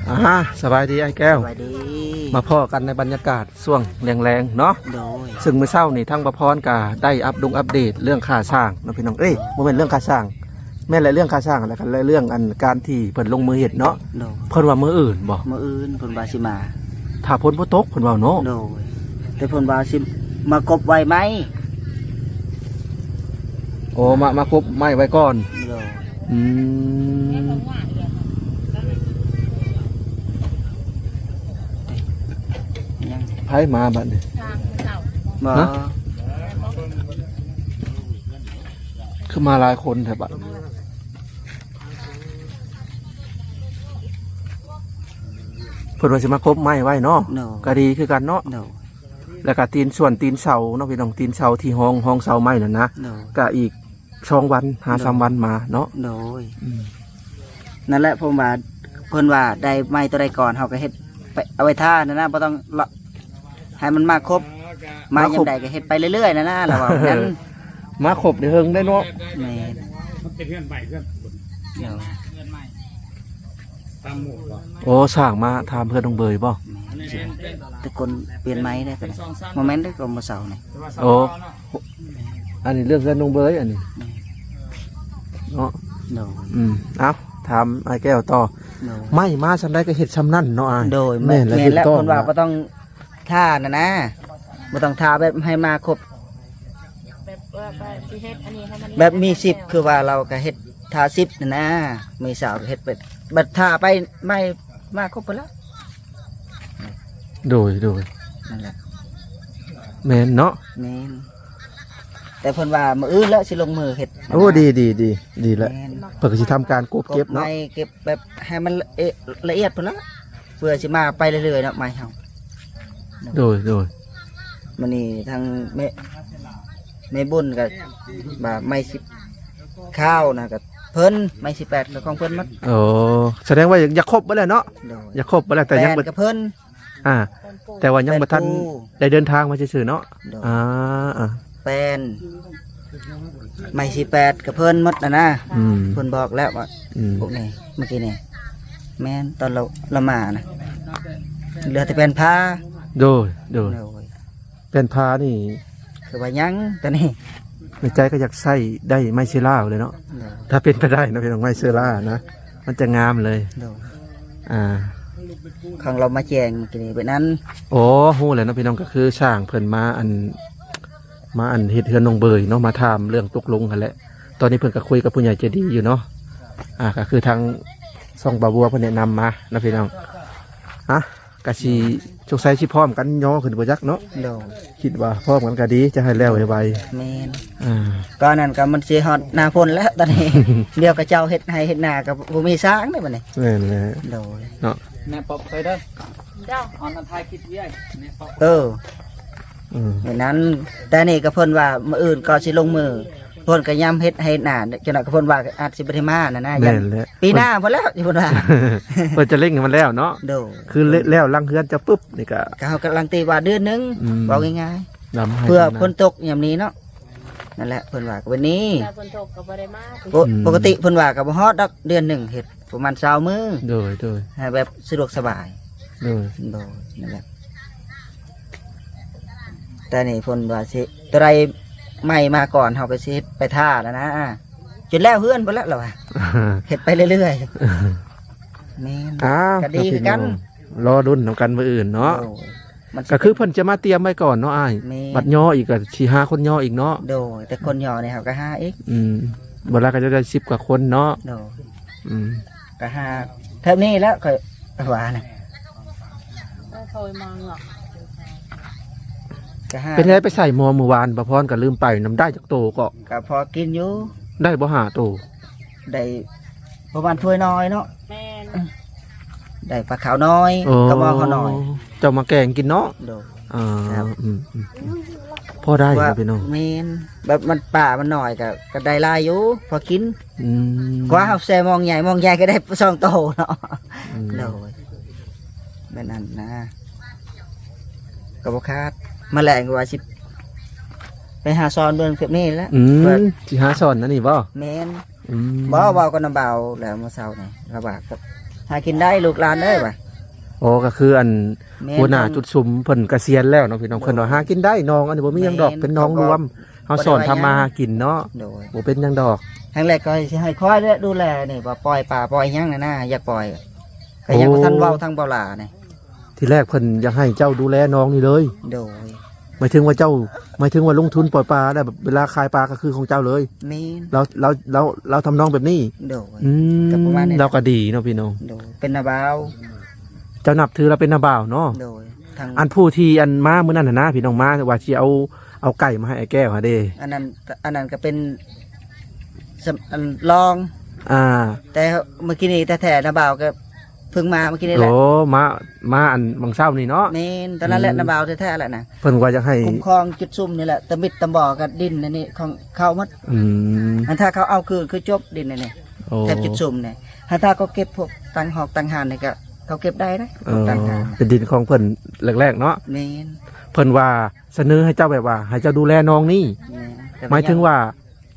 ອ່າ ສະບາຍດີອ້າຍແກ້ວ ສະບາຍດີ ມາພໍ້ກັນໃນບັນຍາກາດຊ່ວງແລງໆເນາະ ໂດຍ ຊຶ່ງມື້ເຊົ້ານີ້ທາງບ່າວພອນກະໄດ້ອັບດົງອັບເດດເລື່ອງຂ້າຊ້າງເນາະພີ່ນ້ອງ ເອີຍ ບໍ່ແມ່ນເລື່ອງຂ້າຊ້າງ ແມ່ນແຫຼະ ເລື່ອງຂ້າຊ້າງ ແລ້ວກະເລື່ອງອັນການທີ່ເພິ່ນລົງມືເຮັດເນາະ ໂດຍ ເພິ່ນວ່າມື້ອື່ນບໍ່? ມື້ອື່ນເພິ່ນວ່າຊິມາ ຖ້າຝົນບໍ່ຕົກເພິ່ນເວົ້າເນາະ ໂດຍ ແຕ່ເພິ່ນວ່າຊິມາກົບໄວ້ໄມ້ ໂອ້ ມາ ມາກົບໄມ້ໄວ້ກ່ອນ ໂດຍ ອືມ ໃຜມາບັດນີ້? ບໍ່ ຮະ? ຄືມາຫຼາຍຄົນແທ້ບັດ? ເພິ່ນວ່າຊິມາກົບໄມ້ໄວ້ເນາະ ໂດຍ ກະດີຄືກັນເນາະ ໂດຍ ແລ້ວກະຕີນ ສ່ວນຕີນເສົາເນາະພີ່ນ້ອງ ຕີນເສົາທີ່ຮອງ ຮອງເສົາໄມ້ນັ້ນນະ ໂດຍ ກະອີກສອງວັນ ຫາ ໂດຍ ສາມວັນມາເນາະ ໂດຍ ອືມ ນັ້ນແຫຼະ ເພິ່ນວ່າ ເພິ່ນວ່າໄດ້ໄມ້ໂຕໃດກ່ອນ ເຮົາກະເຮັດໄປ ເອົາໄວ້ຖ້ານັ້ນນະ ບໍ່ຕ້ອງ ໃຫ້ມັນມາຄົບ ມາ ມາຄົບ ຍາມໃດກະເຮັດໄປເລື້ອຍໆນັ້ນນະ ລາວວ່ານັ້ນ ມາຄົບໄດ້ເຫິງໄດ້ເນາະ ແມ່ນ ມັນເປັນເຮືອນໃໝ່ເຮືອນ ໂດຍ ຕາມໝູ່ບໍ່? ໂອ້ ສ້າງມາຖາມເພື່ອນນ້ອງເບີຍບໍ່? ແມ່ນ ແຕ່ຄົນປ່ຽນໃໝ່ເດ້ ບໍ່ແມ່ນເດ້ ກໍມື້ເຊົ້ານີ້ ໂອ້ ອັນນີ້ເລື່ອງເຮືອນນ້ອງເບີຍອັນນີ້ ແມ່ນ ເນາະ ໂດຍ ອືມ ເອົ້າ ຖາມອ້າຍແກ້ວຕໍ່ ໂດຍ ໄມ້ມາສ່ຳໃດກໍເຮັດສ່ຳນັ້ນເນາະອ້າຍ ໂດຍ ແມ່ນແຫຼະ ແມ່ນແຫຼະ ເພິ່ນວ່າບໍ່ຕ້ອງ ຖ້ານັ້ນນະ ບໍ່ຕ້ອງຖ້າແບບໃຫ້ມາຄົບ ແບບວ່າ ວ່າຊິເຮັດອັນນີ້ໃຫ້ມັນ ແບບມີສິບ ຄືວ່າລາວກະເຮັດຖ້າສິບນັ້ນນະ ມີຊາວເຮັດໄປ ບັດຖ້າໄປໃໝ່ມາຄົບພຸ້ນລະ ໂດຍ ໂດຍ ນັ້ນແຫຼະ ແມ່ນເນາະ ແມ່ນ ແຕ່ເພິ່ນວ່າມື້ອື່ນລະຊິລົງມືເຮັດ ໂອ້ ນະ ດີ ດີ ດີ ດີແຫຼະ ແມ່ນ ເພິ່ນກະຊິທຳການກົບເກັບເນາະ ກົບໄມ້ເກັບ ແບບໃຫ້ມັນລະ ເອະ ລະອຽດພຸ້ນລະ ເພື່ອຊິມາໄປເລື້ອຍໆເນາະ ໄມ້ເຮົາ ໂດຍ ໂດຍ ມື້ນີ້ທາງແມ່ ແມ່ບຸນກະວ່າໄມ້ສິບ ຄາວນະກະເພິ່ນ ໄມ້ສິບແປດກະຂອງເພິ່ນໝົດ ໂອ້ ສະແດງວ່າຢາກ ຢາກຄົບເບິດແລ້ວເນາະ ໂດຍ ຢາກຄົບເບິດແລ້ວ ແຕ່ຍັງ ແປນກະເພິ່ນ ອ່າ ແຕ່ວ່າຍັງບໍ່ທັນໄດ້ເດີນທາງມາຊື່ໆເນາະ ໂດຍ ອ່າ ອ່າ ແປນ ໄມ້ສິບແປດກະເພິ່ນໝົດຫັ້ນນະ ອືມ ເພິ່ນບອກແລ້ວວ່າ ອືມ ພວກນີ້ ມື້ກີ້ນີ້ ແມ່ນ ຕອນລາວ ລາວມານະ ເຫຼືອແຕ່ແປນຜາ ໂດຍ ໂດຍ ໂດຍ ແປນຜານີ້ ຄືວ່າຍັງ ຕອນນີ້ ໃນໃຈກໍຢາກໃຊ້ໄດ້ໄມ້ເຊລາເລີຍເນາະ ໂດຍ ຖ້າເປັນໄປໄດ້ເນາະພີ່ນ້ອງ ໄມ້ເຊລານະ ມັນຈະງາມເລີຍ ໂດຍ ອ່າ ຂອງລາວມາແຈ້ງມື້ກີ້ນີ້ແບບນັ້ນ ໂອ້ ຮູ້ແລ້ວເນາະພີ່ນ້ອງ ກໍຄືຊ່າງເພິ່ນມາ ອັນ ມາ ອັນ ເຮັດເຮືອນນ້ອງເບີຍເນາະ ມາຖາມເລື່ອງຕົກລົງຫັ້ນແຫຼະ ຕອນນີ້ເພິ່ນກໍຄຸຍກັບຜູ້ໃຫຍ່ໃຈດີຢູ່ເນາະ ອ່າ ກໍຄືທາງຊ່ອງບ່າວບົວເພິ່ນແນະນຳມາເນາະພີ່ນ້ອງ ອ່າ ກະຊິ ໂດຍ ສົງໄສຊິພ້ອມກັນຍໍຂຶ້ນບໍ່ຈັກເນາະ ໂດຍ ຄິດວ່າພ້ອມກັນກະດີ ຈະໃຫ້ແລ້ວໄວໆ ແມ່ນ ອ່າ ກໍອັນນັ້ນກໍມັນຊິຮອດໜ້າຝົນແລ້ວຕອນນີ້ ດຽວຂະເຈົ້າເຮັດໄຮ່ເຮັດນາກໍບໍ່ມີຊ້າງເດ້ບັດນີ້ ແມ່ນແຫຼະ ໂດຍ ເນາະ ແມ່ປອບໄປເດີ ເຈົ້າ ເອົານຳຖ່າຍຄລິບເວຍແມ່ປອບ ເອີ ອືມ ແມ່ນນັ້ນ ແຕ່ນີ້ກໍເພິ່ນວ່າມື້ອື່ນກໍຊິລົງມື ເພິ່ນກໍຍາມເຮັດໄຮ່ນາ ຈັ່ງນັ້ນກໍເພິ່ນວ່າອາດຊິບໍ່ໄດ້ມານັ້ນນະ ແມ່ນແຫຼະ ຢ້ານປີໜ້າພຸ້ນແລ້ວ ເພິ່ນວ່າ ເພິ່ນຈະເລັ່ງໃຫ້ມັນແລ້ວເນາະ ໂດຍ ຄືແລ້ວຫຼັງເຮືອນຈະປຶບນີ້ກະ ກະເຮົາກຳລັງຕີວ່າເດືອນໜຶ່ງ ອືມ ເວົ້າງ່າຍໆ ເພື່ອຝົນຕົກຍາມນີ້ເນາະ ນັ້ນແຫຼະ ເພິ່ນວ່າກະແບບນີ້ ຖ້າຝົນຕົກກໍບໍ່ໄດ້ມາ ປົກ ອືມ ປົກກະຕິເພິ່ນວ່າກໍບໍ່ຮອດດອກເດືອນໜຶ່ງ ເຮັດປະມານຊາວມື້ ໂດຍ ໂດຍ ໃຫ້ແບບສະດວກສະບາຍ ໂດຍ ໂດຍ ນັ້ນແຫຼະ ແຕ່ນີ້ເພິ່ນວ່າຊິ ໂຕໃດໃໝ່ມາກ່ອນ ເຮົາກໍຊິເຮັດໄປຖ້າແລ້ວນະ ຈົນແລ້ວເຮືອນພຸ້ນແຫຼະລາວວ່າ ເຮັດໄປເລື້ອຍໆ ແມ່ນ ອ່າ ກໍດີຄືກັນ ລໍລຸ້ນນຳກັນມື້ອື່ນເນາະ ໂດຍ ມັນຊິ ກໍຄືເພິ່ນຈະມາຕຽມໄວ້ກ່ອນເນາະອ້າຍ ແມ່ນ ບັດຍໍອີກກໍຊິຫາຄົນຍໍອີກເນາະ ໂດຍ ແຕ່ຄົນຍໍນີ້ເຮົາກໍຫາອີກ ອືມ ບໍ່ຫຼາຍກໍຈະໄດ້ສິບກວ່າຄົນເນາະ ໂດຍ ອືມ ກະຫາແຖວນີ້ແຫຼະ ຂ້ອຍວ່ານະ ກະຫາ ເປັນໄງໄປໃສ່ໝໍມື້ວານ ປະພອນກໍລືມໄປນຳ ໄດ້ຈັກໂຕເກາະ? ກະພໍກິນຢູ່ ໄດ້ບໍ່ ຫ້າໂຕ? ໄດ້ປະມານຖ້ວຍນ້ອຍເນາະ ແມ່ນ ໄດ້ປາຂາວນ້ອຍ ເອີ ກັບໝໍເຂົານ້ອຍ ເຈົ້າມາແກງກິນເນາະ ໂດຍ ອ່າ ແຊບ ອືມ ອືມ ພໍໄດ້ ວ່າ ເນາະພີ່ນ້ອງ ແມ່ນ ແບບມັນ ປາມັນນ້ອຍກໍ ກໍໄດ້ຫຼາຍຢູ່ ພໍກິນ ອືມ ກວ່າເຮົາແຊ່ໝອງໃຫຍ່ ໝອງໃຫຍ່ກໍໄດ້ສອງໂຕເນາະ ອືມ ໂດຍ ແມ່ນນັ້ນນະ ກໍບໍ່ຂາດ ມາແລງກໍວ່າຊິໄປຫາສອນເບິ່ງແບບນີ້ແຫຼະ ອືມ ເພື່ອ ຊິຫາສອນອັນນີ້ບໍ່? ແມ່ນ ອືມ ບໍ່ ເວົ້າກັບນ້ຳບ່າວແລ້ວມື້ເຊົ້ານີ້ ລາວວ່າກັບ ຫາກິນໄດ້ລູກຫຼານເອີຍວ່າ. ໂອ້ ກໍຄືອັນ ແມ່ນ ຫົວໜ້າຈຸດຊຸມເພິ່ນກະສຽນແລ້ວເນາະພີ່ນ້ອງ. ໂດຍ ເພິ່ນວ່າຫາກິນໄດ້ໜອງ ອັນນີ້ບໍ່ມີຫຍັງດອກ ແມ່ນ ເປັນໜອງລວມ ເຮົາສອນທຳມາຫາກິນເນາະ. ໂດຍ ບໍ່ເປັນຫຍັງດອກ. ຄັ້ງແລກກໍຊິໃຫ້ຂ້ອຍແຫຼະດູແລນີ້ ວ່າປ່ອຍປາປ່ອຍຫຍັງນະນາ ຢາກປ່ອຍ ກໍຍັງ ໂອ້ ບໍ່ທັນເວົ້າທາງເບົາຫຼ້ານີ້. ທີແລກເພິ່ນຢາກໃຫ້ເຈົ້າດູແລໜອງນີ້ເລີຍ. ໂດຍ ໝາຍເຖິງວ່າເຈົ້າ ໝາຍເຖິງວ່າລົງທຶນປ່ອຍປາແລ້ວ ແບບເວລາຂາຍປາກໍຄືຂອງເຈົ້າເລີຍ. ແມ່ນ ລາວ ລາວ ລາວ ລາວທຳນອງແບບນີ້. ໂດຍ ອືມ ກໍປະມານນີ້ແຫຼະ ລາວກໍດີເນາະພີ່ນ້ອງ. ໂດຍ ເປັນນ້າບ່າວ. ເຈົ້ານັບຖືລາວເປັນນ້າບ່າວເນາະ. ໂດຍ ທັງ ອັນຜູ້ທີ່ອັນມາມື້ນັ້ນຫັ້ນນະ ພີ່ນ້ອງມາ ວ່າຊິເອົາ ເອົາໄກ່ມາໃຫ້ອ້າຍແກ້ວຫັ້ນເດ້. ອັນນັ້ນ ອັນນັ້ນກໍເປັນ ສຳ ອັນລອງ ອ່າ ແຕ່ມື້ກີ້ນີ້ແທ້ໆ ນ້າບ່າວກໍເພິ່ງມາມື້ກີ້ນີ້ແຫຼະ. ໂອ້ ມາ ມາອັນຫວ່າງເຊົ້ານີ້ເນາະ. ແມ່ນ ຕອນນັ້ນແຫຼະ ອືມ ນ້າບ່າວແທ້ໆແຫຼະນະ. ເພິ່ນວ່າຢາກໃຫ້ຄຸ້ມຄອງຈຸດຊຸມນີ້ແຫຼະ ຕະມິດຕະບໍ່ກັບດິນອັນນີ້ຂອງເຂົາໝົດ. ອືມ ອັນຖ້າເຂົາເອົາຄື ຄືຈົບດິນອັນນີ້. ໂອ້ ແຖບຈຸດຊຸມນີ້ ຫາກຖ້າເຂົາເກັບພວກຕັ້ງຮອກຕັ້ງຮ້ານນີ້ກໍເຂົາເກັບໄດ້ນະ. ເອີ ຕັ້ງຮ້ານ ເປັນດິນຂອງເພິ່ນແລກໆເນາະ. ແມ່ນ ເພິ່ນວ່າສະເໜີໃຫ້ເຈົ້າແບບວ່າໃຫ້ເຈົ້າດູແລໜອງນີ້. ແມ່ນ ໝາຍເຖິງວ່າ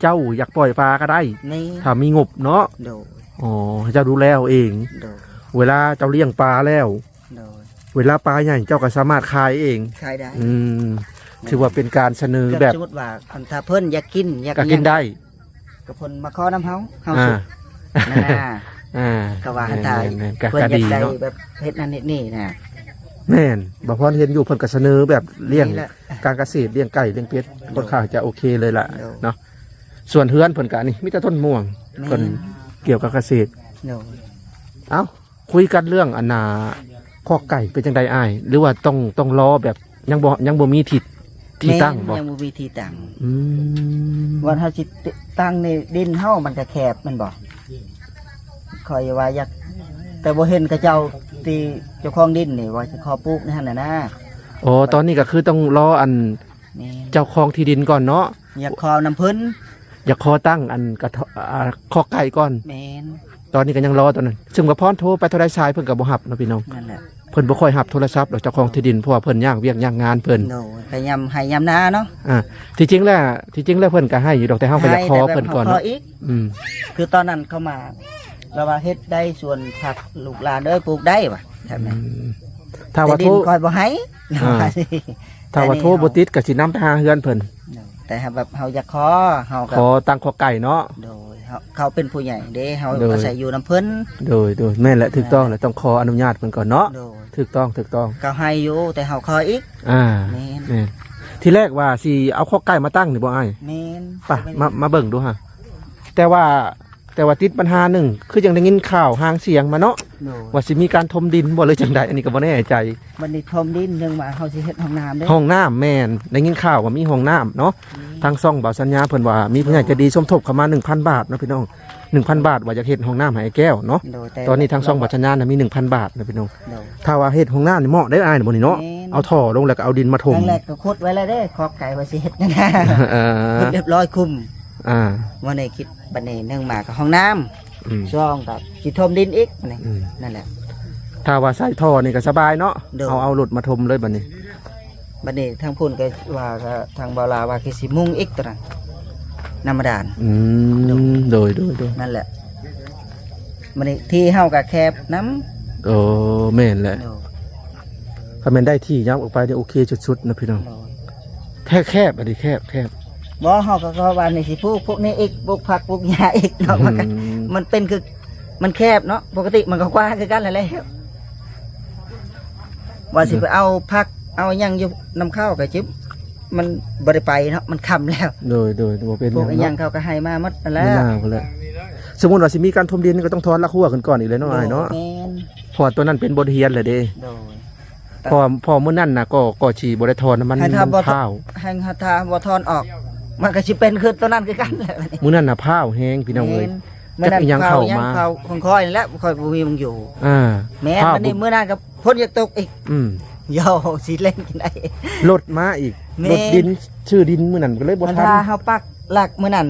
ເຈົ້າຢາກປ່ອຍປາກໍໄດ້. ແມ່ນ ຖ້າມີງົບເນາະ. ໂດຍ ອໍ ໃຫ້ເຈົ້າດູແລເອົາເອງ. ໂດຍ ເວລາເຈົ້າລ້ຽງປາແລ້ວ ໂດຍ ເວລາປາໃຫຍ່ເຈົ້າກໍສາມາດຂາຍເອງ. ຂາຍໄດ້. ອືມ ແມ່ນ ຖືວ່າເປັນການສະເໜີແບບ ສົມມຸດວ່າ ອັນ ຖ້າເພິ່ນຢາກກິນ ຢາກ ກໍກິນໄດ້ ກໍເພິ່ນມາຂໍນຳເຮົາ ເຮົາ ອ່າ ສຸກ ນັ້ນນະ. ອ່າ ກໍວ່າ ແມ່ນໆໆ ກໍ ເພິ່ນຢາກໄດ້ ກໍດີເນາະ ແບບເຮັດນັ້ນເຮັດນີ້ນະ. ແມ່ນ ບ່າວພອນເຫັນຢູ່ ເພິ່ນກໍສະເໜີແບບລ້ຽງ ນີ້ແຫຼະ ການກະເສດ ລ້ຽງໄກ່ ລ້ຽງເປັດ. ໂດຍ ຂ້ອນຂ້າງຈະໂອເຄເລີຍລະ ໂດຍ ເນາະ. ສວນເຮືອນເພິ່ນກະນີ້ມີແຕ່ຕົ້ນມ່ວງ. ແມ່ນ ເພິ່ນກ່ຽວກັບກະເສດ. ໂດຍ ເອົ້າ ຄຸຍກັນເລື່ອງອັນນ່າ ຄອກໄກ່ເປັນຈັ່ງໃດອ້າຍ ຫຼືວ່າຕ້ອງ ຕ້ອງລໍແບບ ຍັງບໍ່ ຍັງບໍ່ມີທີ່ ທີ່ຕັ້ງບໍ່? ແມ່ນ ຍັງບໍ່ມີທີ່ຕັ້ງ. ອືມ ວ່າເຮົາຊິຕັ້ງໃນດິນເຮົາມັນກະແຄບແມ່ນບໍ່? ຂ້ອຍວ່າຢາກ ແຕ່ບໍ່ເຫັນເຂົາເຈົ້າ ທີ່ເຈົ້າຂອງດິນນີ້ວ່າຊິຂໍປູກໃນຫັ້ນນະນາ. ອໍ ຕອນນີ້ກໍຄືຕ້ອງລໍອັນ ແມ່ນ ເຈົ້າຂອງທີ່ດິນກ່ອນເນາະ. ຢາກຂໍນຳເພິ່ນ ຢາກຂໍຕັ້ງອັນກະ ອ່າ ຄອກໄກ່ກ່ອນ. ແມ່ນ ຕອນນີ້ກໍຍັງລໍຕອນນັ້ນ ຊຶ່ງວ່າພອນໂທໄປເທົ່າໃດສາຍເພິ່ນກໍບໍ່ຮັບເນາະພີ່ນ້ອງ. ນັ້ນແຫຼະ ເພິ່ນບໍ່ຄ່ອຍຮັບໂທລະສັບດອກ ເຈົ້າຂອງທີ່ດິນ ເພາະວ່າເພິ່ນຍາກວຽກຍາກງານເພິ່ນ. ໂດຍ ກໍຍາມໄຮ່ຍາມນາເນາະ. ອ່າ ທີ່ຈິງແລ້ວ ທີ່ຈິງແລ້ວເພິ່ນກໍໃຫ້ຢູ່ດອກ ແຕ່ເຮົາກໍຢາກຂໍເພິ່ນກ່ອນເນາະ. ອືມ ຄືຕອນນັ້ນເຂົາມາ ລາວວ່າເຮັດໄດ້ສວນຜັກລູກຫຼານເອີຍ ປູກໄດ້ວ່າ. ອືມ ຖ້າວ່າໂທ ຂ້ອຍບໍ່ໃຫ້. ອ່າ ຖ້າວ່າໂທບໍ່ຕິດກໍຊິນຳໄປຫາເຮືອນເພິ່ນ. ໂດຍ ແຕ່ຖ້າແບບເຮົາຢາກຂໍ ເຮົາກໍຂໍຕັ້ງຄອກໄກ່ເນາະ. ໂດຍ ເຮົາ ເຂົາເປັນຜູ້ໃຫຍ່ເດ້ ເຮົາ ໂດຍ ອາໄສຢູ່ນຳເພິ່ນ. ໂດຍ ໂດຍ ແມ່ນແຫຼະ ຖືກຕ້ອງແຫຼະ ຕ້ອງຂໍອະນຸຍາດເພິ່ນກ່ອນເນາະ. ໂດຍ ຖືກຕ້ອງ ຖືກຕ້ອງ. ເຂົາໃຫ້ຢູ່ ແຕ່ເຮົາຂໍອີກ. ອ່າ ແມ່ນ ແມ່ນ ທີແລກວ່າຊິເອົາຄອກໄກ່ມາຕັ້ງນີ້ບໍ່ອ້າຍ? ແມ່ນ ໄປ ມາ ມາເບິ່ງດູຫາ. ແຕ່ວ່າ ແຕ່ວ່າຕິດບັນຫາໜຶ່ງ ຄືຈັ່ງໄດ້ຍິນຂ່າວຫາງສຽງມາເນາະ. ໂດຍ ວ່າຊິມີການຖົມດິນບໍ່ ຫຼືຈັ່ງໃດ ອັນນີ້ກໍບໍ່ແນ່ໃຈ. ບັດນີ້ຖົມດິນ ເຊິ່ງວ່າເຮົາຊິເຮັດຫ້ອງນ້ຳເດ້. ຫ້ອງນ້ຳ ແມ່ນ ໄດ້ຍິນຂ່າວວ່າມີຫ້ອງນ້ຳເນາະ. ອືມ ທາງຊ່ອງບ່າວສັນຍາເພິ່ນວ່າມີຜູ້ໃຫຍ່ໃຈດີສົມທົບເຂົ້າມາໜຶ່ງພັນບາດເນາະພີ່ນ້ອງ. ໜຶ່ງພັນບາດ ວ່າຢາກເຮັດຫ້ອງນ້ຳໃຫ້ອ້າຍແກ້ວເນາະ. ໂດຍ ແຕ່ຕອນນີ້ທາງຊ່ອງ ແຕ່ ບັດສັນຍານະມີໜຶ່ງພັນບາດນະພີ່ນ້ອງ. ໂດຍ ຖ້າວ່າເຮັດຫ້ອງນ້ຳນີ້ເໝາະໄດ້ອ້າຍ ບໍ່ນີ້ເນາະ. ແມ່ນ ເອົາທໍ່ລົງແລ້ວກໍເອົາດິນມາຖົມ. ຄັ້ງແລກກໍຂຸດໄວ້ແລ້ວເດ້ ຄອກໄກ່ວ່າຊິເຮັດນັ້ນນະ. ເອີ ຂຸດຮຽບຮ້ອຍ ຄຸມ. ອ່າ ມື້ນີ້ຄິດ ບັດນີ້ໜຶ່ງມາກໍຫ້ອງນ້ຳ. ອືມ ສອງກໍຊິຖົມດິນອີກນີ້. ອືມ ນັ້ນແຫຼະ ຖ້າວ່າໃສ່ທໍ່ນີ້ກໍສະບາຍເນາະ. ໂດຍ ເຮົາເອົາລົດມາຖົມເລີຍບັດນີ້. ບັດນີ້ທາງພຸ້ນກໍວ່າ ກໍທາງບ່າວລາວວ່າຄືຊິມຸງອີກຕົວນັ້ນ ນ້ຳບາດານ. ອືມ ໂດຍ ໂດຍ ໂດຍ ໂດຍ ນັ້ນແຫຼະ. ບັດນີ້ທີ່ເຮົາກໍແຄບນຳ. ໂອ້ ແມ່ນແຫຼະ. ໂດຍ ຄັນແມ່ນໄດ້ທີ່ຍາວອອກໄປນີ້ໂອເຄສຸດໆນະພີ່ນ້ອງ. ໂດຍ ແຄບໆ ອັນນີ້ແຄບໆ. ບໍ່ ເຮົາກໍ ກໍວ່ານີ້ຊິປູກພວກນີ້ອີກ ປູກຜັກປູກຫຍ້າອີກເນາະ. ອືມ ມັນກໍ ມັນເປັນຄື ມັນແຄບເນາະ ປົກກະຕິມັນກໍກວ້າງຄືກັນຫັ້ນແຫຼະ. ວ່າຊິໄປເອົາຜັກເອົາຫຍັງຢູ່ນຳເຂົາກໍຊິ ມັນບໍ່ໄດ້ໄປເນາະ ມັນຄ່ຳແລ້ວ. ໂດຍ ໂດຍ ບໍ່ເປັນຫຍັງເນາະ ພວກອີຫຍັງເຂົາກໍໃຫ້ມາໝົດຫັ້ນແຫຼະ. ຢູ່ໜ້າພຸ້ນແຫຼະ. ສົມມຸດວ່າຊິມີການຖົມດິນກໍຕ້ອງຖອນລາກຮົ້ວຂຶ້ນກ່ອນອີກແຫຼະເນາະ ໂດຍ ອ້າຍເນາະ. ແມ່ນ ເພາະວ່າຕົວນັ້ນເປັນບົດຮຽນແຫຼະເດ້. ໂດຍ ເພາະ ເພາະມື້ນັ້ນນະ ກໍ ກໍຊິບໍ່ໄດ້ຖອນນຳມັນ ໃຫ້ຖ້າ ມັນ ບໍ່ ພ້າວ ໃຫ້ຖ້າບໍ່ຖອນອອກ ມັນກໍຊິເປັນຄືຕົວນັ້ນຄືກັນແຫຼະ. ມື້ນັ້ນນະພ້າວແຮງພີ່ນ້ອງເອີຍ. ແມ່ນ ຈັກອີຫຍັງເຂົ້າມາ ຂອງຂ້ອຍນີ້ແຫຼະ ຂ້ອຍບໍ່ມີໝ່ອງຢູ່. ອ່າ ແມ່ນ ມື້ນັ້ນກໍຝົນຢາກຕົກອີກ. ອືມ ໂຢ ຊິເຫຼັ້ນຈັ່ງໃດ ລົດມາອີກ. ແມ່ນ ລົດດິນ ຊື້ດິນມື້ນັ້ນກໍເລີຍບໍ່ທັນ. ຖ້າເຮົາປັກຫຼັກມື້ນັ້ນ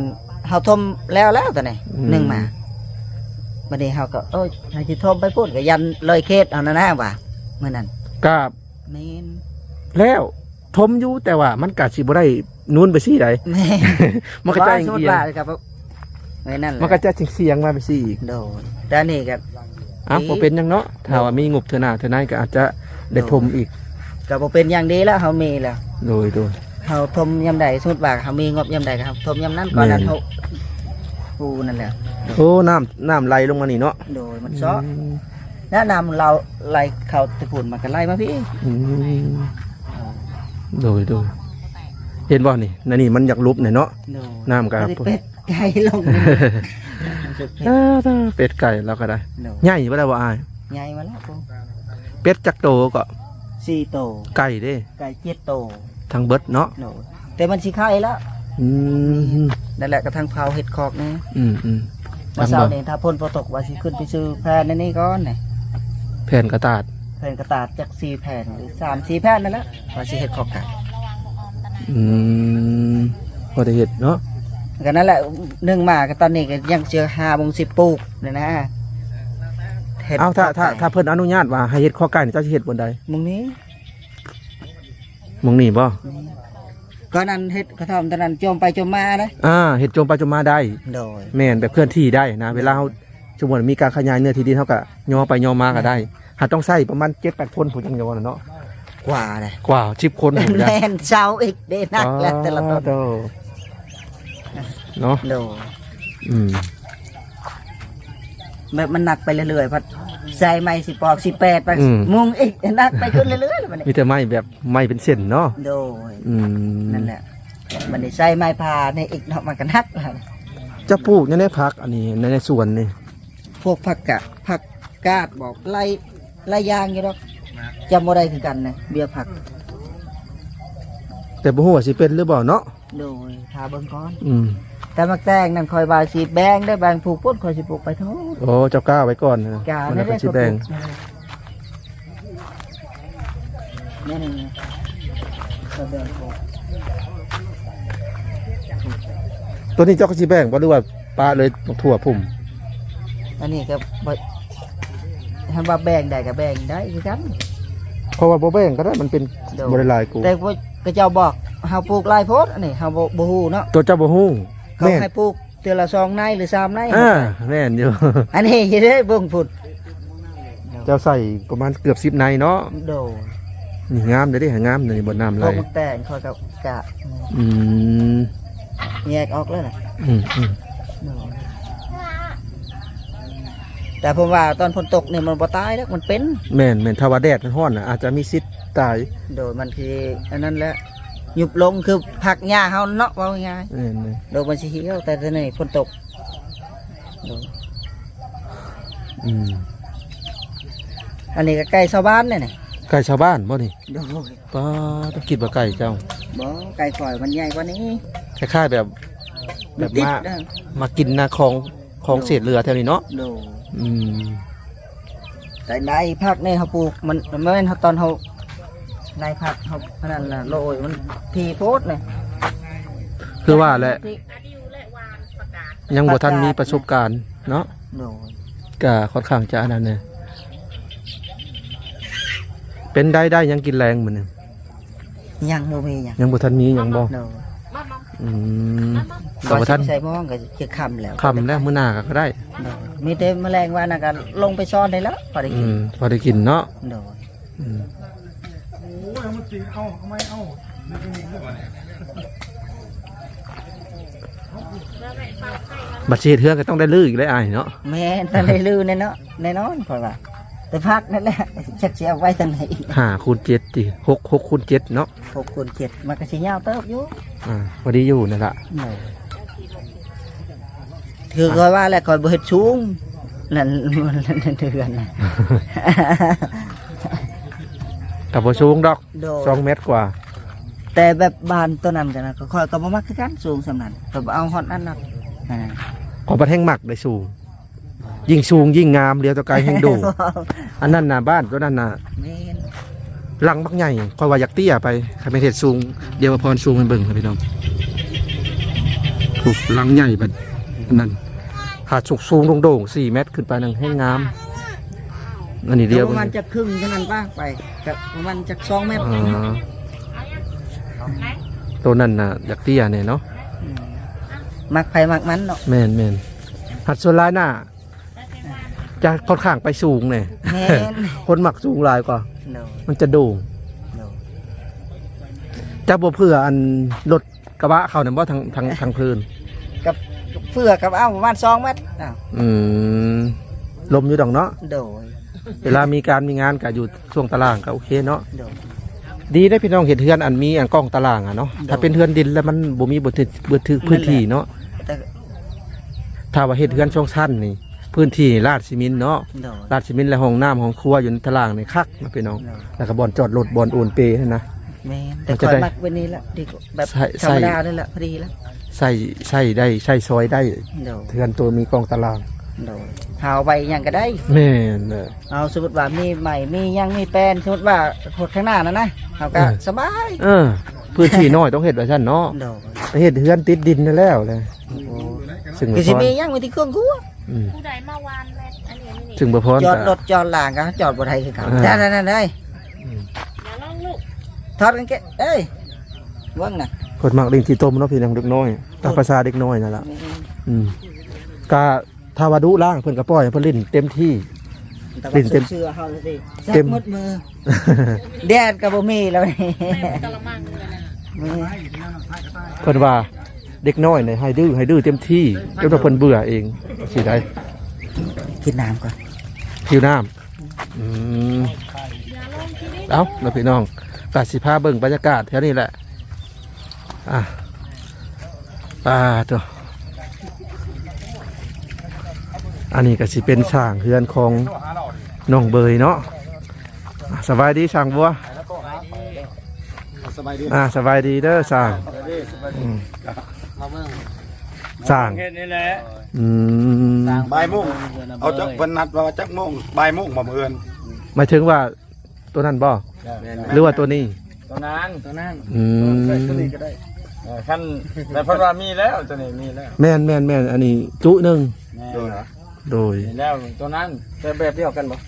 ເຮົາຖົມແລ້ວແລ້ວຕອນນີ້. ອືມ ໜຶ່ງມາ ບັດນີ້ເຮົາກໍ ໂອ້ຍ ໃຫ້ຊິຖົມໄປພຸ້ນ ກໍຢ້ານເລີຍເຂດເຮົານັ້ນນະວ່າ ມື້ນັ້ນ. ກະ ແມ່ນ ແລ້ວຖົມຢູ່ ແຕ່ວ່າມັນກະຊິບໍ່ໄດ້ນູນໄປຊີ້ໃດ. ແມ່ນ ມັນກະຈະ ສມມຸດວ່າ ເອີຍ ນັ້ນແຫຼະ ມັນກະຈະສຽງໆມາໄປຊີ້ອີກ. ໂດຍ ແຕ່ອັນນີ້ກໍ ອ່ະ ບໍ່ເປັນຫຍັງເນາະ ຖ້າວ່າມີງົບເທື່ອໜ້າເທື່ອໃນກໍອາດຈະໄດ້ຖົມອີກ. ກໍບໍ່ເປັນຫຍັງ ດີແລ້ວ ເຮົາມີແລ້ວ. ໂດຍ ໂດຍ. ເຮົາຖົມຍາມໃດ ສົມມຸດວ່າເຮົາມີງົບຍາມໃດກໍເຮົາຖົມຍາມນັ້ນ ກ່ອນນັ້ນ ແມ່ນ ເຮົາປູນັ້ນແຫຼະ. ໂອ້ ນ້ຳ ນ້ຳໄຫຼລົງມານີ້ເນາະ. ໂດຍ ມັນຊອກ ອືມ ແລ້ວນ້ຳເຮົາໄຫຼເຂົ້າແຕ່ພຸ້ນ ມັນກໍໄຫຼມາພີ້. ອືມ ໂດຍ ໂດຍ. ເຫັນບໍ່ນີ້ ໃນນີ້ມັນຢາກຫຼຸບແດ່ເນາະ. ໂດຍ. ນ້ຳກໍ ອັນນີ້ເປັດໄກ່ລົງ ເປັດໄກ່ລາວກໍໄດ້. ໂດຍ. ໃຫຍ່ບໍ່ລະບໍ່ອ້າຍ? ໃຫຍ່ມາແລ້ວ. ເປັດຈັກໂຕກໍ? ສີ່ໂຕ. ໄກ່ເດ້? ໄກ່ເຈັດໂຕ ທັງເບິດເນາະ. ໂດຍ. ແຕ່ມັນຊິໄຂ່ແລ້ວ. ອືມ ນັ້ນແຫຼະ ກະທັງເຜົາເຮັດຄອກນີ້. ອືມໆ ມື້ເຊົ້ານີ້ ຖ້າຝົນບໍ່ຕົກ ວ່າຊິຂຶ້ນໄປຊື້ແຜ່ນອັນນີ້ກ່ອນນີ້ ແຜ່ນກະຕາດ ແຜ່ນກະຕາດຈັກສີ່ແຜ່ນ ຫຼື ສາມສີ່ແຜ່ນນັ້ນແຫຼະ ວ່າຊິເຮັດຄອກໄກ່. ອືມ ພໍໄດ້ເຮັດເນາະ. ກໍນັ້ນແຫຼະ ໜຶ່ງມາກໍຕອນນີ້ກໍຍັງຊິຫ້າໂມງສິບປູກນີ້ນະ. ເອົາ ຖ້າ ຖ້າ ຖ້າເພິ່ນອະນຸຍາດວ່າໃຫ້ເຮັດຄອກໄກ່ນີ້ ເຈົ້າຊິເຮັດບ່ອນໃດ? ໝ່ອງນີ້. ໝ່ອງນີ້ບໍ່? ກໍນັ້ນເຮັດກະທ່ອມຕອນນັ້ນ ຈົ່ມໄປຈົ່ມມາເດ້. ອ່າ ເຮັດຈົ່ມໄປຈົ່ມມາໄດ້. ໂດຍ. ແມ່ນ ແບບເຄື່ອນທີ່ໄດ້ນະ. ໂດຍ. ເວລາເຮົາ ສົມມຸດວ່າມີການຂະຫຍາຍເນື້ອທີ່ດິນ ເຮົາກໍຍໍໄປຍໍມາກໍໄດ້. ແມ່ນ. ຫາກຕ້ອງໃຊ້ປະມານເຈັດແປດຄົນ ຜູ້ຈັ່ງຈະເວົ້ານະເນາະ. ກວ່າເດ້ ກວ່າສິບຄົນພຸ້ນ. ແມ່ນ ເຊົາອີກເດ້ ໜັກແລ້ວແຕ່ລະຄົນ. ໂດຍ. ເນາະ. ໂດຍ. ອືມ ແບບມັນໜັກໄປເລື້ອຍໆ ພັດໃສ່ໄມ້ສິບປອກສິບແປດໄປ. ອືມ ມຸງອີກ ໜັກໄປຂຶ້ນເລື້ອຍໆ ບັດນີ້. ມີແຕ່ໄມ້ແບບໄມ້ເປັນເສັ້ນເນາະ. ໂດຍ. ອືມ ນັ້ນແຫຼະ ບັດນີ້ໃສ່ໄມ້ຜ່ານີ້ອີກເນາະ ມັນກໍໜັກແລ້ວ. ຈະປູກຫຍັງແດ່ຜັກອັນນີ້ ໃນ ໃນສວນນີ້? ພວກຜັກກາດ ຜັກກາດບໍ ຫຼາຍ ຫຼາຍຢ່າງຢູ່ດອກ ຈຳບໍ່ໄດ້ຄືກັນນະ ເບ້ຍຜັກ. ແຕ່ບໍ່ຮູ້ວ່າຊິເປັນຫຼືບໍ່ເນາະ. ໂດຍ. ຖ້າເບິ່ງກ່ອນ. ອືມ ແຕ່ໝາກແຕງນັ້ນຂ້ອຍວ່າຊິແບ່ງໄດ້ ແບ່ງຜູກພຸ້ນ ຂ້ອຍຊິປູກໄປພຸ້ນ. ໂອ້ ເຈົ້າກ້າໄວ້ກ່ອນນະ. ມື້ໜ້າຂ້ອຍຊິແບ່ງ. ນີ້ໆ ຂ້ອຍແບ່ງຜູກ. ຕົວນີ້ເຈົ້າກໍຊິແບ່ງບໍ່ ຫຼືວ່າປະເລີຍທົ່ວພຸ້ນ? ອັນນີ້ກໍບໍ່ ຄັນວ່າແບ່ງໄດ້ກໍແບ່ງໄດ້ຄືກັນ. ເພາະວ່າບໍ່ແບ່ງກໍໄດ້ ມັນເປັນ ໂດຍ ບໍ່ໄດ້ຫຼາຍກູ. ແຕ່ວ່າເຂົາເຈົ້າບອກເຮົາປູກຫຼາຍໂພດ ອັນນີ້ເຮົາບໍ່ ບໍ່ຮູ້ເນາະ. ຕົວເຈົ້າບໍ່ຮູ້. ເຂົາ ແມ່ນ ໃຫ້ປູກເທື່ອລະສອງໃນ ຫຼື ສາມໃນ. ອ່າ ແມ່ນຢູ່. ອັນນີ້ເດ້ ເບິ່ງພຸ້ນ ເຈົ້າໃສ່ປະມານເກືອບສິບໃນເນາະ. ໂດຍ. ນີ້ງາມເດ້ ງາມເດ້ ບ່ອນນ້ຳໄຫຼ. ແຕ່ງຂ້ອຍກໍກະ ອືມ ແຍກອອກແລ້ວນະ. ອືມໆ. ໂດຍ. ແຕ່ເພິ່ນວ່າຕອນຝົນຕົກນີ້ມັນບໍ່ຕາຍດອກ ມັນເປັນ. ແມ່ນໆ ຖ້າວ່າແດດມັນຮ້ອນນະ ອາດຈະມີສິດຕາຍ. ໂດຍ. ມັນຊິອັນນັ້ນແຫຼະ ຍຸບລົງ ຄືຜັກຫຍ້າເຮົາເນາະ ເວົ້າງ່າຍໆ. ແມ່ນໆ. ໂດຍ. ມັນຊິຫ່ຽວ ແຕ່ຕອນນີ້ຝົນຕົກ. ໂດຍ. ອືມ ອັນນີ້ກໍໄກ່ຊາວບ້ານເດ້ນີ້. ໄກ່ຊາວບ້ານບໍ່ນີ້? ໂດຍ. ປ້າດ ຄິດວ່າໄກ່ເຈົ້າ. ບໍ່ ໄກ່ຂ້ອຍມັນໃຫຍ່ກວ່ານີ້. ຄ້າຍໆ ແບບ ແບບ ມາ ມາກິນນະ ຂອງ ຂອງເສດເຫຼືອແຖວນີ້ເນາະ. ໂດຍ. ອືມ ແຕ່ໃນຜັກນີ້ເຮົາປູກ ມັນ ມັນແມ່ນເຮົາ ຕອນເຮົາ ໃນຜັກເຮົາ ອັນນັ້ນນະ ໂລຍມັນຖີ່ໂພດນະ. ຄືວ່າແຫຼະ ຍັງບໍ່ທັນມີປະສົບການເນາະ. ໂດຍ. ກະຂ້ອນຂ້າງຈະອັນນັ້ນແດ່. ເປັນໄດ ໄດ້ຫຍັງກິນແລງມື້ນີ້? ຍັງບໍ່ມີຫຍັງ. ຍັງບໍ່ທັນມີຫຍັງບໍ່? ໂດຍ. ອືມ ກໍບໍ່ທັນ ວ່າຊິໃສ່ໝ້ອງກໍຈະຄ່ຳແລ້ວ. ຄ່ຳແລ້ວ ມື້ໜ້າກໍໄດ້. ໂດຍ. ມີແຕ່ມື້ແລງວ່ານັ້ນກໍລົງໄປຊ້ອນໄດ້ແລ້ວ ພໍໄດ້ກິນ. ອືມ ພໍໄດ້ກິນເນາະ. ໂດຍ. ອືມ ບັດຊິເຮັດເຮືອນກໍຕ້ອງໄດ້ຮື້ອີກແລ້ວອ້າຍເນາະ. ແມ່ນ ຕ້ອງໄດ້ຮື້ແນ່ເນາະ ແນ່ນອນ ເພາະວ່າແຕ່ຜັກນັ້ນແຫຼະ ຈັກຊິເອົາໄວ້ທາງໃດອີກ. ຫ້າຄູນເຈັດຕິ ຫົກ ຫົກຄູນເຈັດເນາະ. ຫົກຄູນເຈັດ ມັນກໍຊິຍາວເຕີບຢູ່. ອ່າ ພໍດີຢູ່ນັ້ນລະ. ໂດຍ. ຄືຂ້ອຍວ່າແຫຼະ ຂ້ອຍບໍ່ເຮັດສູງ ນັ້ນ ເຮືອນນະ ກໍບໍ່ສູງດອກ. ໂດຍ. ສອງແມັດກວ່າ. ແຕ່ແບບບ້ານໂຕນັ້ນກໍນະ ຂ້ອຍກໍບໍ່ມັກຄືກັນ ສູງສ່ຳນັ້ນ ຂ້ອຍບໍ່ເອົາຮອດນັ້ນດອກ. ອ່າ ຂ້ອຍບັດແຮ່ງມັກໄດ໋ສູງ ຍິ່ງສູງຍິ່ງງາມ ຫຼຽວຕາໄກແຮ່ງໂດ. ອັນນັ້ນນະ ບ້ານໂຕນັ້ນນະ. ແມ່ນ. ຫຼັງບັກໃຫຍ່ ຂ້ອຍວ່າຢາກເຕ້ຍໄປ ຄັນແມ່ນເຮັດສູງ. ດຽວພອນຊູມໃຫ້ເບິ່ງນະພີ່ນ້ອງ. ໂອ້ ຫຼັງໃຫຍ່ບັດ ອັນນັ້ນ ຫາກສູງໆໂດ່ງໆ ສີ່ແມັດຂຶ້ນໄປນັ້ນແຮ່ງງາມ. ອັນນີ້ດຽວ ປະມານຈັກຄຶ່ງເທົ່ານັ້ນປະ ໄປ ກະປະມານຈັກສອງແມັດ. ອໍ ໂຕນັ້ນນະຢາກເຕ້ຍແດ່ເນາະ. ອືມ ມັກໃຜມັກມັນເນາະ. ແມ່ນໆ. ຫາກສ່ວນຫຼາຍໜ້າ ຈະຄ່ອນຂ້າງໄປສູງແດ່. ແມ່ນ ຄົນມັກສູງຫຼາຍກວ່າ. ໂດຍ ມັນຈະໂດ່ງ. ໂດຍ ເຈົ້າບໍ່ເພື່ອອັນລົດກະບະເຂົານັ້ນບໍ່ ທາງ ທາງ ທາງພື້ນ? ກັບເພື່ອກັບເອົາປະມານສອງແມັດ. ອືມ ລົມຢູ່ດອກເນາະ. ໂດຍ ເວລາມີການມີງານກະຢູ່ຊ່ວງຕາລ່າງກະໂອເຄເນາະ. ໂດຍ ດີເດ້ພີ່ນ້ອງ ເຮັດເຮືອນອັນມີອັນກ້ອງຕາລ່າງອະເນາະ. ໂດຍ ຖ້າເປັນເຮືອນດິນແລ້ວມັນບໍ່ມີ ບໍ່ຖືກ ບໍ່ຖືກພື້ນທີ່ເນາະ. ແຕ່ ຖ້າວ່າເຮັດເຮືອນສອງຊັ້ນນີ້ ພື້ນທີ່ລາດຊີເມັນເນາະ. ໂດຍ ລາດຊີເມັນ ແລະ ຫ້ອງນ້ຳຫ້ອງຄົວຢູ່ໃນຕາລ່າງນີ້ຄັກນະພີ່ນ້ອງ. ໂດຍ ແລ້ວກໍບ່ອນຈອດລົດ ບ່ອນໂອນເປຫັ້ນນະ. ແມ່ນ ແຕ່ຂ້ອຍມັກແບບນີ້ລະ ດີກວ່າແບບ ໃຊ້ ທຳມະດານີ້ລະ ພໍດີລະ. ໃຊ້ ໃຊ້ໄດ້ ໃຊ້ຊອຍໄດ້. ໂດຍ ເຮືອນໂຕມີກ້ອງຕາລ່າງ. ໂດຍ ເຮົາໄວ້ຫຍັງກໍໄດ້. ແມ່ນເດີ. ເອົາ ສົມມຸດວ່າມີໄມ້ ມີຫຍັງ ມີແປ້ນ ສົມມຸດວ່າຮອດຂ້າງໜ້ານັ້ນນະ ເຮົາກໍ ເອີ ສະບາຍ. ເອີ ພື້ນທີ່ນ້ອຍຕ້ອງເຮັດວ່າຊັ້ນເນາະ. ໂດຍ ໄປເຮັດເຮືອນຕິດດິນນັ້ນແລ້ວແຫຼະ. ໂອ້ ຊຶ່ງ ກໍຊິມີຫຍັງ ມີແຕ່ເຄື່ອງຄົວ. ອືມ ຜູ້ໃດມາຫວ່ານແມັດອັນນີ້ ຊຶ່ງບໍ່ພອນ ຈອດລົດຈອດລາງກໍຈອດບໍ່ໄດ້ຄືເກົ່າ. ອ່າ ນັ້ນໆໆ ເອີຍ ອືມ ຢ່າລອງລູກ ຖອດກາງເກງເອີຍ ເບິ່ງນະ. ເພິ່ນມັກຫຼິ້ນຂີ້ຕົມເນາະ ພີ່ນ້ອງເດັກນ້ອຍ ຕາມພາສາເດັກນ້ອຍນັ້ນລະ. ແມ່ນ ອືມ ກະ ຖ້າວ່າດຸລ້າງເພິ່ນກໍປ່ອຍໃຫ້ເພິ່ນຫຼິ້ນເຕັມທີ່ ແຕ່ວ່າ ຫຼິ້ນເຕັມ ເຊື່ອເຮົາຊິ ເຕັມ ຊັກໝົດມື ແດດກໍບໍ່ມີແລ້ວນີ້. ແມ່ນ ເພິ່ນວ່າເດັກນ້ອຍນີ້ໃຫ້ດື້ ໃຫ້ດື້ເຕັມທີ່ ຈົນວ່າເພິ່ນເບື່ອເອງຊິໄດ້. ກິນນ້ຳກ່ອນ ຫິວນ້ຳ. ອືມ ເອົ້າ ແລ້ວພີ່ນ້ອງ ກໍຊິພາເບິ່ງບັນຍາກາດແຖວນີ້ແຫຼະ. ອ່ະ ປາໂຕ ອັນນີ້ກໍຊິເປັນສ້າງເຮືອນຂອງນ້ອງເບີຍເນາະ. ອ່ະ ສະບາຍດີຊ່າງບົວ. ສະບາຍດີ ອ່າ ສະບາຍດີເດີຊ່າງ. ອືມ ມາເບິ່ງ ສ້າງເຮັດນີ້ແຫຼະ. ອືມ ບ່າຍໂມງ ເອົາຈັກ ເພິ່ນນັດວ່າຈັກໂມງ? ບ່າຍໂມງບໍ່ມື້ອື່ນ? ໝາຍເຖິງວ່າ ຕົວນັ້ນບໍ່? ແມ່ນໆ ຫຼືວ່າຕົວນີ້? ຕົວນັ້ນ ຕົວນັ້ນ. ອືມ ເອີ ຄັນ ແຕ່ເພິ່ນວ່າມີແລ້ວ ຕົວນີ້ມີແລ້ວ. ແມ່ນໆໆ ອັນນີ້ຈຸໜຶ່ງ. ແມ່ນ ໂດຍ ແລ້ວຕົວນັ້ນແຕ່ແບບດຽວກັນບໍ່?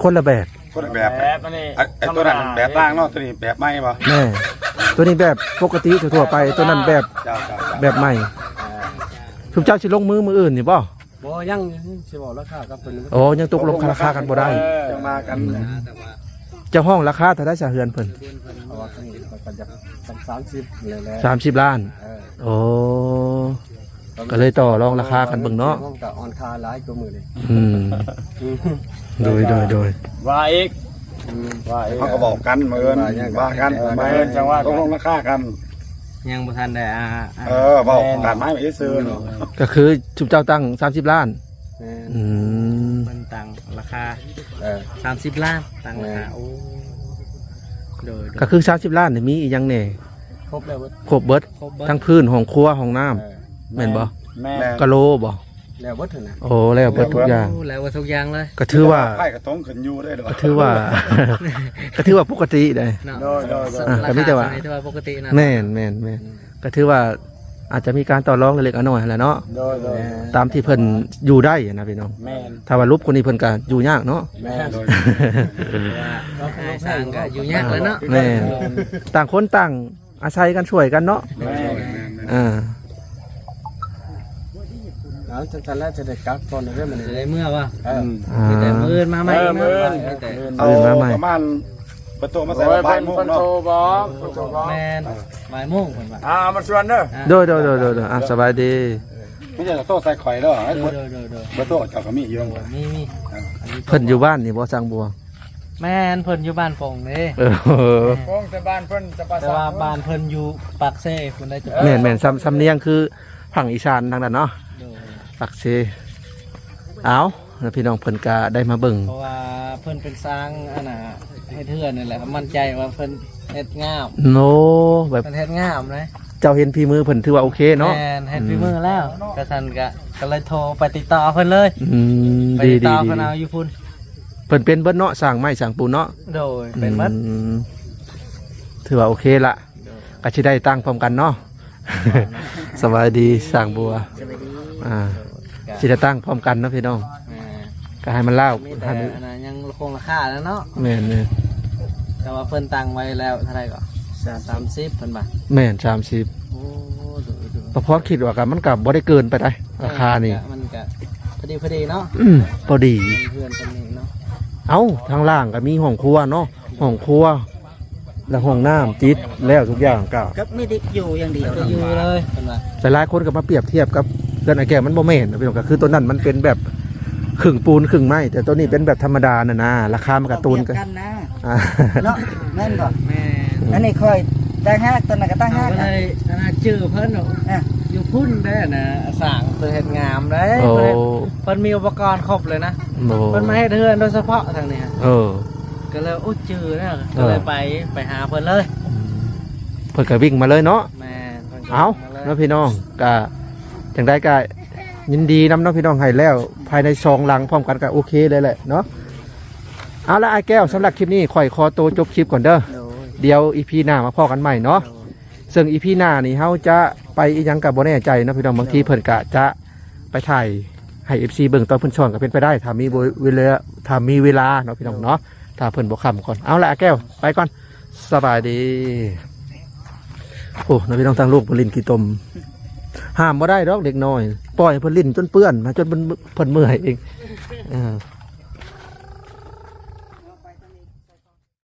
ຄົນລະແບບ ຄົນລະແບບ. ແບບອັນນີ້ ໄອ້ ໄອ້ຕົວນັ້ນແບບລ່າງເນາະ ຕົວນີ້ແບບໃໝ່ບໍ່? ແມ່ນ ຕົວນີ້ແບບປົກກະຕິທົ່ວໆໄປ ຕົວນັ້ນແບບ ເຈົ້າໆໆ ແບບໃໝ່. ອ່າ ຊຸມເຈົ້າຊິລົງມືມື້ອື່ນນີ້ບໍ່? ບໍ່ ຍັງ ຊິເວົ້າລາຄາກັບເພິ່ນ. ອໍ ຍັງຕົກລົງລາຄາກັນບໍ່ໄດ້. ເອີ ຈັ່ງວ່າກັນ. ອືມ ເຈົ້າຮ້ອງລາຄາເທົ່າໃດຊະເຮືອນເພິ່ນ? ເພາະວ່າເພິ່ນກໍຢາກສາມສິບແຫຼະ ສາມສິບລ້ານ. ເອີ ໂອ້ ກໍເລີຍຕໍ່ລອງລາຄາກັນເບິ່ງເນາະ. ກໍອ່ອນຄ່າຫຼາຍກວ່າມື້ນີ້. ອືມ ໂດຍໆໆ ວ່າອີກ ອືມ ວ່າອີກ ເຮົາກໍບອກກັນມື້ອື່ນ ວ່າກັນ ເອີ ມື້ອື່ນຈັ່ງວ່າກັນ ຕົກລົງລາຄາກັນ. ຍັງບໍ່ທັນໄດ້ ອ່າ ອ່າ ເອີ ເວົ້າ ແມ່ນ ກັນມາອີກຊື່ເນາະ. ກໍຄືຊຸມເຈົ້າຕັ້ງສາມສິບລ້ານ. ແມ່ນ ອືມ ເພິ່ນຕັ້ງລາຄາ ເອີ ສາມສິບລ້ານ ຕັ້ງລາຄາ. ແມ່ນ ໂອ້ ໂດຍໆ ກໍຄືສາມສິບລ້ານນີ້ມີອີ່ຫຍັງແດ່? ຄົບແລ້ວເບິດ ຄົບເບິດ ຄົບເບິດ ທັງພື້ນ ຫ້ອງຄົວ ຫ້ອງນ້ຳ. ເອີ ແມ່ນບໍ່? ແມ່ນ ກະໂລບໍ່? ແລ້ວເບິດຫັ້ນນະ. ໂອ້ ແລ້ວເບິດທຸກຢ່າງ. ໂອ້ ແລ້ວເບິດທຸກຢ່າງເລີຍ. ກໍຖືວ່າ ໄຟກະຕົງຂຶ້ນຢູ່ເດ້. ກໍຖືວ່າ ກໍຖືວ່າປົກກະຕິໄດ໋ເນາະ. ໂດຍໆໆ ອ່າ ກໍມີແຕ່ວ່າ ລາຄານີ້ຖືວ່າປົກກະຕິນະ. ແມ່ນໆໆ ອືມ ກໍຖືວ່າອາດຈະມີການຕໍ່ລອງເລັກໆນ້ອຍໆຫັ້ນແຫຼະເນາະ. ໂດຍໆ ຕາມທີ່ເພິ່ນຢູ່ໄດ້ນະພີ່ນ້ອງ. ແມ່ນ ຖ້າວ່າຫຼຸບກວ່ານີ້ເພິ່ນກໍຢູ່ຍາກເນາະ. ແມ່ນ ໂດຍ ວ່າໃຫ້ສ້າງກໍຢູ່ຍາກແລ້ວເນາະ. ແມ່ນ ຕ່າງຄົນຕ່າງ ອາໄສກັນຊ່ວຍກັນເນາະ. ແມ່ນໆໆ ອ່າ ເອົາ ຈັ່ງຊັ້ນແລ້ວຈະໄດ້ກັບກ່ອນເດີມື້ນີ້ ຊິໄດ້ເມືອບໍ່? ເອີ ອືມ ມີແຕ່ມື້ອື່ນມາໃໝ່. ເອີ ມື້ອື່ນ ມີແຕ່ມື້ອື່ນມາໃໝ່. ເອົາປະມານ ປະໂຕມາໃສ່ວ່າບ່າຍໂມງເນາະ. ເພິ່ນໂທບໍ່? ເພິ່ນໂທບໍ່? ແມ່ນ ບ່າຍໂມງເພິ່ນວ່າ. ອ່າ ມາຊວນເດີ. ໂດຍໆໆໆ ອ່າ ສະບາຍດີ. ມີແຕ່ໂທໃສ່ຂ້ອຍເດີ. ໂດຍໆໆໆ ເບີໂທເຈົ້າກໍມີຢູ່. ໂອ້ຍ ມີໆ ອ່າ ເພິ່ນຢູ່ບ້ານນີ້ບໍ່ ຊ່າງບົວ? ແມ່ນ ເພິ່ນຢູ່ບ້ານປົງເດ້. ເອີ ປົງແຕ່ບ້ານເພິ່ນຈະປາສາດ ແຕ່ວ່າບ້ານເພິ່ນຢູ່ປາກເຊພຸ້ນໄດ໋. ແມ່ນໆ ສຳ ສຳນຽງຄືພາກອີສານທາງນັ້ນເນາະ. ໂດຍ ປາກເຊ. ເອົາ ແລ້ວພີ່ນ້ອງເພິ່ນກະໄດ້ມາເບິ່ງ ເພາະວ່າເພິ່ນເປັນຊ່າງ ອັນນ່າ ເຮັດເຮືອນນີ້ແຫຼະ ໝັ້ນໃຈວ່າເພິ່ນເຮັດງາມ. ໂອ້ ແບບເພິ່ນເຮັດງາມເດ້. ເຈົ້າເຫັນຝີມືເພິ່ນຖືວ່າໂອເຄເນາະ. ແມ່ນ ເຫັນ ອືມ ຝີມືແລ້ວ ກະຊັ້ນກະ ກະເລີຍໂທໄປຕິດຕໍ່ເພິ່ນເລີຍ. ອືມ ໄປຕິດຕໍ່ເພິ່ນເອົາຢູ່ພຸ້ນ. ເພິ່ນເປັນເບິດເນາະ ຊ່າງໄມ້ຊ່າງປູນເນາະ. ໂດຍ ເປັນເບິດ. ອືມ ຖືວ່າໂອເຄລະ. ໂດຍ ກະຊິໄດ້ຕັ້ງພ້ອມກັນເນາະ. ສະບາຍດີ ຊ່າງບົວ. ສະບາຍດີ. ອ່າ ກະຊິໄດ້ຕັ້ງພ້ອມກັນເນາະພີ່ນ້ອງ. ອ່າ ກະໃຫ້ມັນລາວ ມີແຕ່ ໃຫ້ມັນ ອັນນັ້ນຍັງຄົງລາຄາແລ້ວເນາະ. ແມ່ນໆ ແຕ່ວ່າເພິ່ນຕັ້ງໄວ້ແລ້ວເທົ່າໃດກໍ? ສາມສິບ ເພິ່ນວ່າ. ແມ່ນ ສາມສິບ. ໂອ້ ໂດຍໆ ປະພອນຄິດວ່າກະ ມັນກະບໍ່ໄດ້ເກີນໄປໃດ໋ ລາຄານີ້. ເອີ ມັນກະ ເພິ່ ດີພໍດີເນາະ ອືມ ພໍດີ ເຮືອນເພິ່ນນີ້ເນາະ ເອົ້າ ທາງລ່າງກໍມີຫ້ອງຄົວເນາະ ຫ້ອງຄົວ ແລະ ຫ້ອງນ້ຳຕິດແລ້ວທຸກຢ່າງກໍ ກໍມີແຕ່ຢູ່ຢ່າງດຽວ ກໍຢູ່ເລີຍເພິ່ນວ່າ ຫຼາຍໆຄົນກໍມາປຽບທຽບກັບເຮືອນອ້າຍແກ້ວ ມັນບໍ່ແມ່ນນະພີ່ນ້ອງ ກໍຄືຕົວນັ້ນມັນເປັນແບບຄຶ່ງປູນຄຶ່ງໄມ້ ແຕ່ຕົວນີ້ເປັນແບບທຳມະດາຫັ້ນນະ ລາຄາມັນກໍໂຕນກັນ ອ່າ ເນາະ ແມ່ນບໍ່? ແມ່ນ ອັນນີ້ຂ້ອຍຕ່າງຫາກ ຕົວນັ້ນກໍຕ່າງຫາກ ກໍເລີຍອັນນັ້ນຈື່ເພິ່ນເນາະ ອ່ະ ຢູ່ພຸ້ນເດ້ນະ ສ້າງເພິ່ນເຮັດງາມເດ້ ໂອ້ ເພິ່ນເຮັດ ເພິ່ນມີອຸປະກອນຄົບເລີຍນະ ໂອ້ ເພິ່ນມາເຮັດເຮືອນໂດຍສະເພາະທາງນີ້ ເອີ ກໍເລີຍ ໂອ້ ຈື່ແລ້ວ ເອີ ກໍເລີຍໄປ ໄປຫາເພິ່ນເລີຍ ອືມ ເພິ່ນກໍວິ່ງມາເລີຍເນາະ ແມ່ນ ເພິ່ນກໍ ເອົ້າ ມາເລີຍ ເນາະພີ່ນ້ອງ ກໍຈັ່ງໃດກໍຍິນດີນຳເນາະພີ່ນ້ອງ ໃຫ້ແລ້ວພາຍໃນສອງຫຼັງພ້ອມກັນກໍໂອເຄເລີຍແຫຼະເນາະ ເອົາລະອ້າຍແກ້ວ ສຳລັບຄລິບນີ້ຂ້ອຍຂໍໂຕຈົບຄລິບກ່ອນເດີ ໂດຍ ດຽວອີພີໜ້າມາພໍ້ກັນໃໝ່ເນາະ ໂດຍ ເຊິ່ງອີພີໜ້ານີ້ເຮົາຈະໄປອີ່ຫຍັງກໍບໍ່ແນ່ໃຈເນາະພີ່ນ້ອງ ບາງທີເພິ່ນກໍຈະໄປຖ່າຍໃຫ້ເອັຟຊີເບິ່ງຕອນເພິ່ນສອນກໍເປັນໄປໄດ້ ຖ້າມີເວລາ ຖ້າມີເວລາເນາະພີ່ນ້ອງເນາະ ຖ້າເພິ່ນບໍ່ຄ່ຳກ່ອນ ເອົາລະອ້າຍແກ້ວ ໄປກ່ອນ ສະບາຍດີ ໂອ້ ນະພີ່ນ້ອງ ທາງລູກເພິ່ນຫຼິ້ນຂີ້ຕົມ ຫ້າມບໍ່ໄດ້ດອກເດັກນ້ອຍ ປ່ອຍໃຫ້ເພິ່ນຫຼິ້ນຈົນເປື້ອນ ໃຫ້ຈົນເພິ່ນ ເພິ່ນເມື່ອຍເອງ ເອີ.